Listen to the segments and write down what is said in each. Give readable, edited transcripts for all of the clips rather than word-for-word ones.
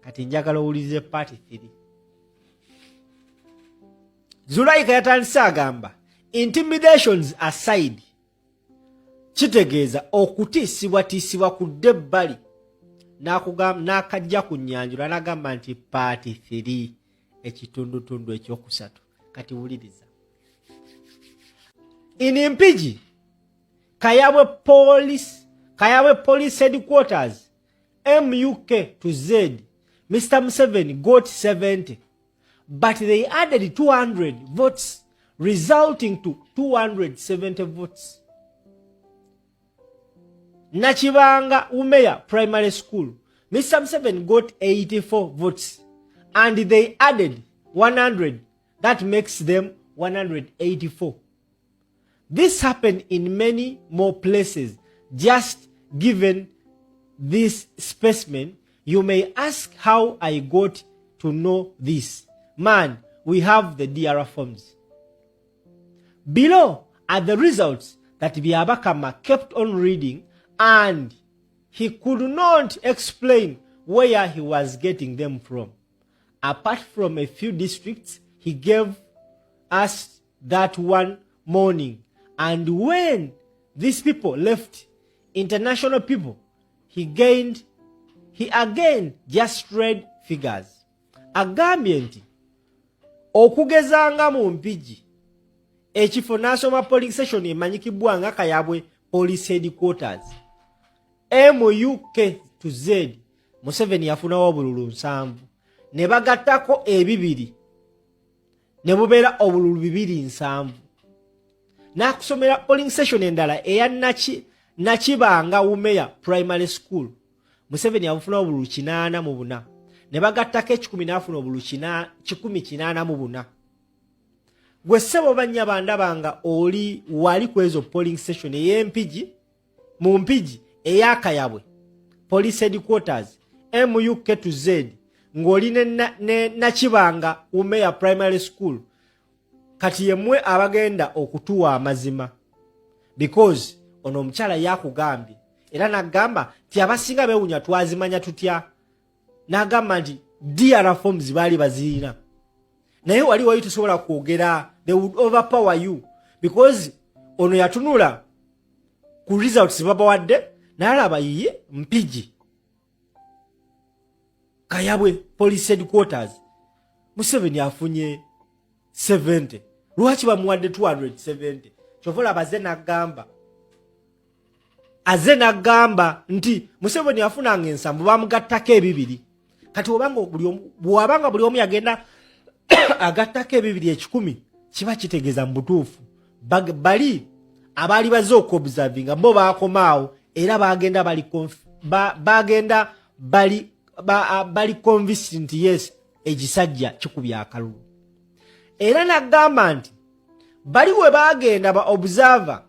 Kati njagala owulirize part 3. Zulaika yatandise agamba, "Intimidations aside," kitegeeza okutiisibwatiisibwa kudde ebbali, n'akajja ku nnyanjula n'agamba nti part 3, ekitundutundu ekyokusatu. Kati wuliriza. In Mpigi, Kayabwe Police Headquarters, MUK to Z, Mr Museveni got 70, but they added 200 votes, resulting to 270 votes. Nakibanga Umeya Primary School, Mr Museveni got 84 votes and they added 100. That makes them 184. This happened in many more places. Just given this specimen, you may ask how I got to know this. Man, we have the DR forms. Below are the results that Byabakama kept on reading, and he could not explain where he was getting them from. Apart from a few districts he gave us that one morning. And when these people left, international people, he again just read figures. Agambye nti okugezanga mu Mpigi, ekifo n'asoma polling station emanyikibwa nga Kayabwe Police Headquarters, MUK to Z, Museveni yafunawo obululu 70, ne bagattako ebibiri ne bubeera obululu 270. N'akusomera polling station endala eya Nakibanga Wumeya Primary School, Museveni yabufunawo obululu 84, ne bagattako 100 n'afuna obululu 184. Gwe ssebo bannya bandaba nga oli wali ku ezo polling station ey'Empigi, mu Mpigi, ey'Akayabwe Police Headquarters, MUK to Z, ng'oli ne Nakibanga Umeya Primary School, kati yemmwe abagenda okutuwa amazima, because ono omukyala yakugambye era n'agamba nti abasinga beewunya twazimanya tutya. N'agamba nti DR forms baali bazirina, naye wali tosobola kwogera, they would overpower you, because ono yatunula ku results babawadde n'alaba yiye Mpigi, Kayabwe Police Headquarters, Museveni afunye 70, lwaki bamuwadde 270? Kyova olaba aze n'agamba nti Museveni yafunanga 70, bamugattako ebibiri. Kati obanga bw'abanga buli omu yagenda agattako ebibiri 100, kiba kitegeeza mu butuufu bali abaali bazze okuobservinga bo bakomaawo era bagenda bali bagenda bali convinced nti yes, ekisajja kikubya akalulu. Era n'agamba nti bali we bagenda ba observer,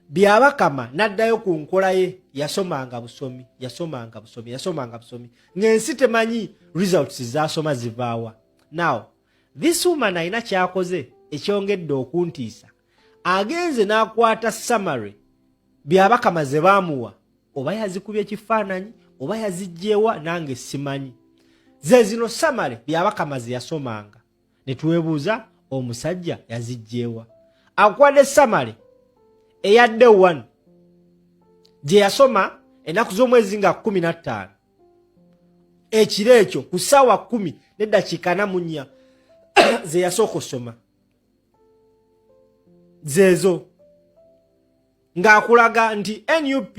Byabakama n'addayo ku nkola ye, yasomanga busomi, yasomanga busomi, yasomanga busomi, ng'ensi temanyi results zasoma zivaawa. Now this woman alina kyakoze ekyongedde okuntiisa. Agenze n'akwata summary Byabakama ze baamuwa, oba yazikubye ekifaananyi oba yazigyewa, nange simanyi. Ze zino summary Byabakama ze yasomanga, ne twebuuza omusajja yazigyewa. Akwadde summary eyadde 1 gye yasoma ennaku z'omwezi nga 15, ekiro ekyo ku ssaawa 10:44 ze yasooka osoma, zeezo ng'akulaga nti NUP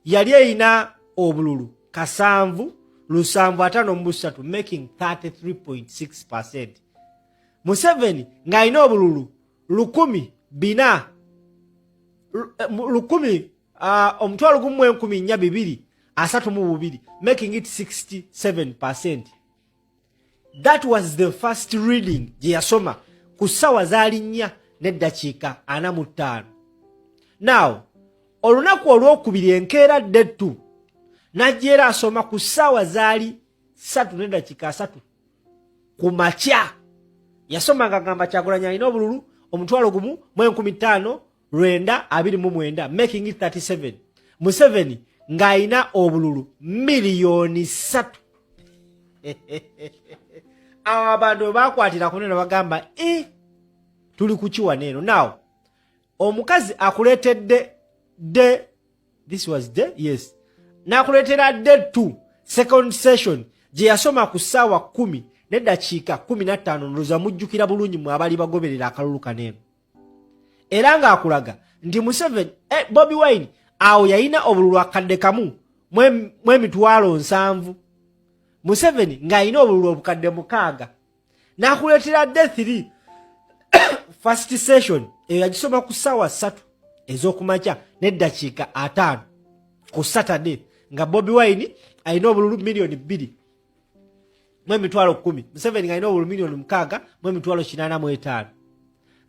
yali erina obululu 7753, making 33.6%, Museveni ng'alina obululu lukumi bina lukumi 1 432, making it 67%. That was the first reading gye yasoma ku ssaawa zaali 4:45. Now olunaku olwokubiri, enkeera ddettu, najja era asoma ku ssaawa zaali 3:30 ku makya. Yasoma nga gamba Kyagulanyi alina obululu 1 059 929, making it 37, Museveni ng'alina obululu miliyoni 3. Awo abantu we bakwatira kunene bagamba e tuli kukiwa neeno. Now omukazi akuleetedde de this was day, yes, n'akuleetera day 2, second session, gye yasoma ku ssaawa 10:15. Ndowooza mujjukira bulungi mwe abali bagoberera akalulu kaneeno. Era ng'akulaga nti Museveni, Bobi Wine awo yalina obululu 1,070,000, Museveni ng'alina obululu 6,000. N'akuleetera day 3, first session. Eyo yagisoma ku ssaawa 3 ez'okumakya n'eddakiika 50 ku Saturday, nga Bobi Wine alina obululu 2,100,000, Museveni ng'alina obululu 6,885,000.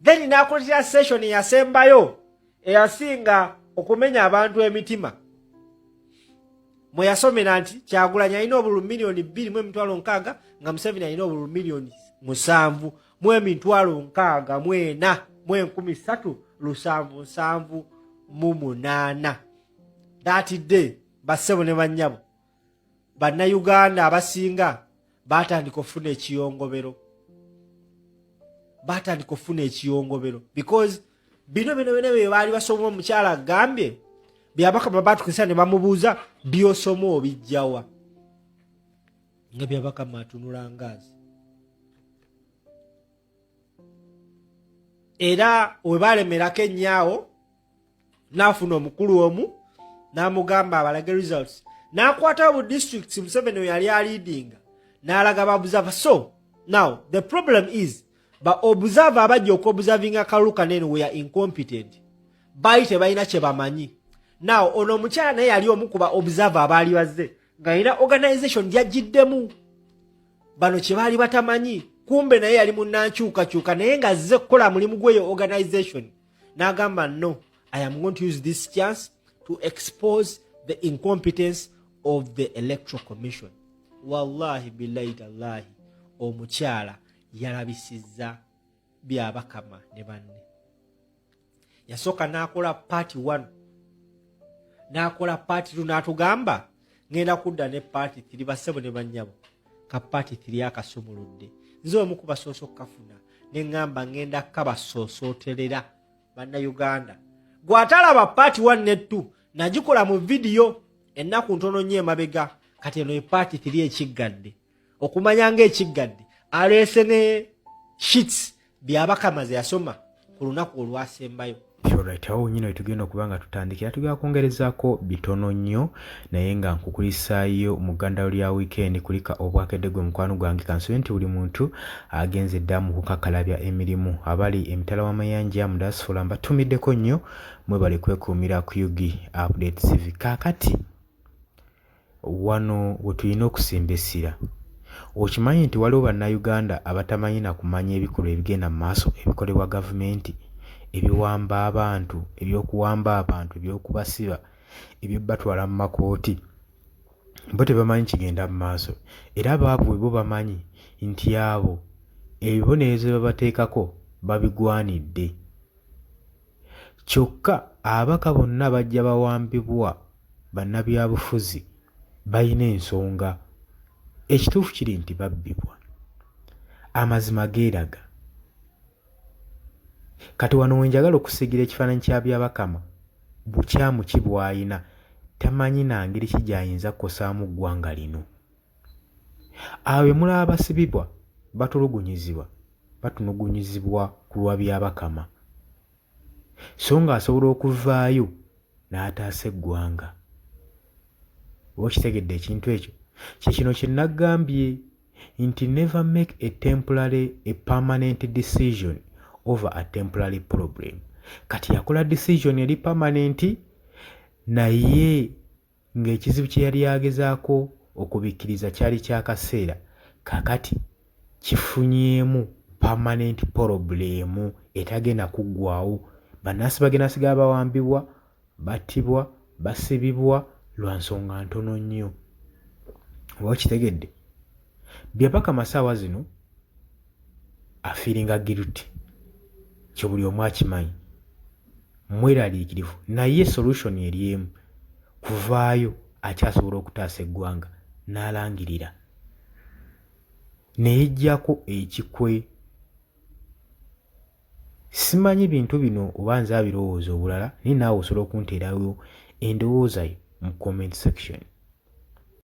Then n'akuleetera session eyasembayo, eyasinga okumenya abantu emitima, mwe yasomera nti Kyagulanyi alina obululu 2,260,000, nga Museveni alina obululu 764,378. That day, bassebo ne bannyabo, Bannayuganda abasinga batandika okufuna ekiyongobero, batandika okufuna ekiyongobero, because bino bino byona bye baali basoma, omukyala agambye Byabakama batukisa ne bamubuuza, "Byosoma obijjawa?" Nga Byabakama atunula ngaazi. Era we balemerako ennyaawo, n'afuna omukulu omu n'amugamba abalage results, n'akwata bu districts Museveni we yali aleadinga, n'alaga ba observer. So now the problem is, ba observer abajja okuobservinga akalulu kanene we are incompetent, baali tebalina kye bamanyi. Now ono omukyala naye yali omu ku ba observer abaali bazze, ng'alina organization gyajjiddemu. Bano kye baali batamanyi, kumbe naye yali munnankyukakyuka, naye ng'azze kukola mulimu gweyo organization. N'agamba, "No, I am going to use this chance to expose the incompetence of the Electoral Commission." Wallahi billahi tallahi, omukyala yalabisizza Byabakama ne banne. Yasooka n'akola part 1, n'akola part 2, n'atugamba, "Ngenda kudda ne part 3." Bassebo ne bannyabo, ka part 3 akasumuludde. Nze omu ku basoose okukafuna, ne ŋŋamba ŋŋenda kabasoosooterera Bannayuganda. Gwatalaba part 1 ne 2, nagikola mu vidiyo ennaku ntono nnyo emabega. Kati eno e part 3 ekiggadde, okumanya ng'ekiggadde aleese ne sheets Byabakama ze yasoma ku lunaku olwasembayo. Alright, awo nyino wetugenda okuba nga tutandikira, tugenda kwongerezaako bitono nnyo, naye nga nkukulisaayo mu ggandalo lya weekend. Kulika obwakedde gwe mukwano gwange. Kansube nti buli muntu agenze dda mu kukakalabya emirimu. Abali emitala w'amayanja mu diaspora, mbatumiddeko nnyo, mwebale kwekuumira ku UG Update TV. Kaakati wano we tulina okusimba essira. Okimanyi nti waliwo Bannayuganda abatamanyi na kumanya ebikolwa ebigenda mu maaso, ebikolebwa gavumenti, ebiwamba abantu, ebyokuwamba abantu, ebyokubasiba, ebyobatwala mu makooti? Bo tebamanyi kigenda mu maaso, era baabwe bo bamanyi nti abo ebibonerezo bye babateekako babigwanidde. Kyokka ababaka bonna bajja bawambibwa bannabyabufuzi balina ensonga. Ekituufu kiri nti babbibwa, amazima geeraga. Kati wano we njagala okusiigira ekifaananyi kya Byabakama, bukyamu ki bw'ayina? Tamanyi na ngeri ki gy'ayinza kukosaamu ggwanga lino. Abo be mulaba basibibwa, batulugunyizibwa, batunugunyizibwa ku lwa Byabakama, so ng'asobola okuvaayo n'ataasa eggwanga. Oba okitegedde ekintu ekyo? Kye kino kye naggambye nti never make a temporary a permanent decision over a temporary problem. Kati yakola decision eri permanent, naye ng'ekizibu kye yali agezaako okubikkiriza kyali kyakaseera. Kaakati kifunyeemu permanent problem etagenda kuggwaawo. Bannansi bagenda sigala bawambibwa, battibwa, basibibwa lwa nsonga ntono nnyo. Oba okitegedde? Byabakama ssaawa zino afeelinga guilty, kyo buli omu akimanyi, mweraliikirivu, naye solution eri emu: kuvaayo. Akyasobola okutaasa eggwanga n'alangirira. Ne yeggyako ekikwe. Simanyi bintu bino oba nze abirowooza obulala, naye naawe osobola okunteerawo endowooza yo mu comment section.